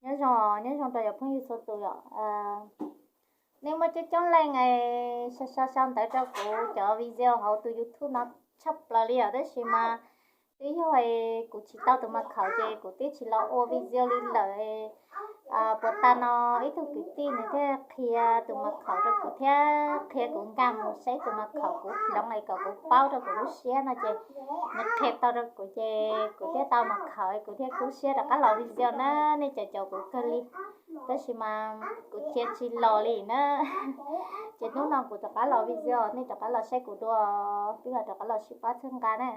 Nyob zoo, nyob zoo rau cov phooj ywg txhua tus yom. Nej muaj coob coob leej sau sau sau ntawv rau kuv cov video hauv tus YouTube no tshaj plaws li os, tab sis mas twb yog kuv tsis tau tus mas khaum ces kuv twb tsis los ua video li lawm. Puas tas no ib tug kwv tij nws thiaj qhia tus mas khaum rau kuv thiab qhia kuv nkag mus saib tus mas khaum kuv hloov es kom kuv paub rau kuv lub siab no ces nws qhia tau rau kuv ces kuv thiaj tau mas khaum, kuv thiaj kub siab rov qab los video na. Nej caum caum kuv kawg li, tab sis mas kuv cia tsis los li na. Ces hnub no kuv rov qab los video, nej rov qab los saib kuv dua, twb los rov qab los sib pab txhawb nqa na.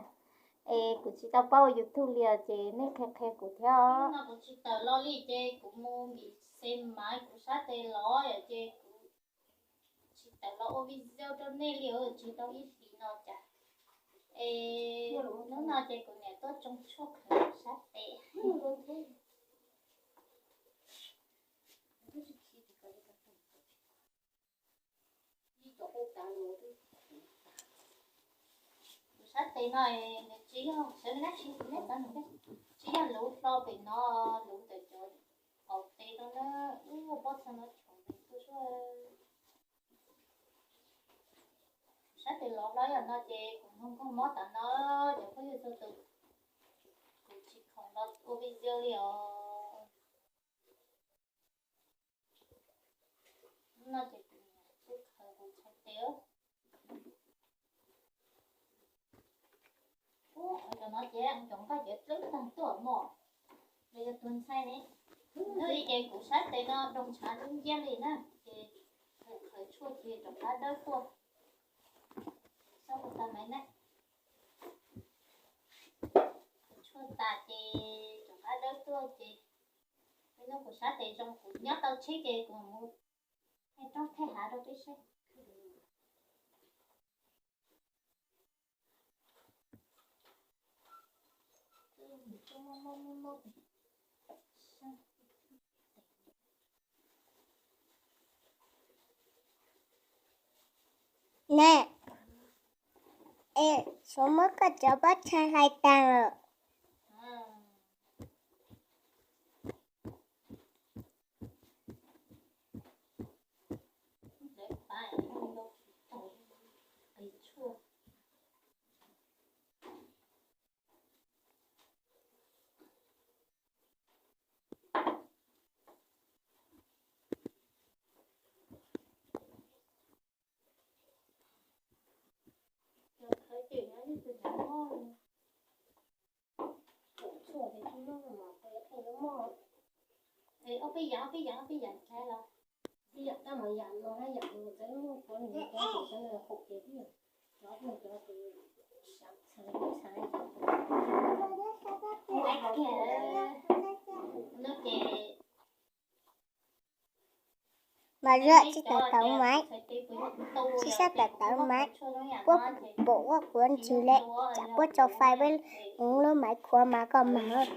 Es kuv tsis tau paub ua YouTube li os, ces nej qhia qhia kuv thiab. Hnub no kuv tsis tawm los li ces kuv mus nkim xe mav kuv sab tes los ces kuv tsis tawm los ua video rau nej li, tsis tau ib hlis no cas. Es hnub no ces kuv niam tuaj tsoo tshuaj khaws sab tes. Kuv sab tes no nws tsis yog, sawv dab tsis, tsis yog luv hlo pem no, luv ntawm cov qaum tes no na, ub pob txha no tshoov tuaj suab. Sab tes los hlo yom no ces kuv nug nkaug mob tas no, cov phooj ywg txhua tus, kuv tsis khoom los ua video li os. No ces kuv niam tuaj khaws kuv txhais tes. Ub, cov no ces cov nqaij ces dlawb tag tuaj mog, los yog tuag ntxhai ne. Hnub i ces kuv sab tes no doog ntshav nciab li na, ces kuv khaws tshuaj ces rov qab dawb tuaj. Xauj kuv tag maiv na. Khaws tshuaj tas ces rov qab dawb tuaj ces, hnub kuv sab tes zoo kuv nyob tau tsheb ces kuv mus thaij roob thaij hav rau peb saib. Ne, es, xyov muab koj cov pob txha hlais tag lawm. Ob peb yam, ob peb yam, ob peb yam ntshai los. Mas zuaj tsis tawm tawv maiv, tsis sab tawm tawv maiv, puab pum ua kuv ntsis le, tsam puab tso fais peb lub maiv khuav mas koj mag.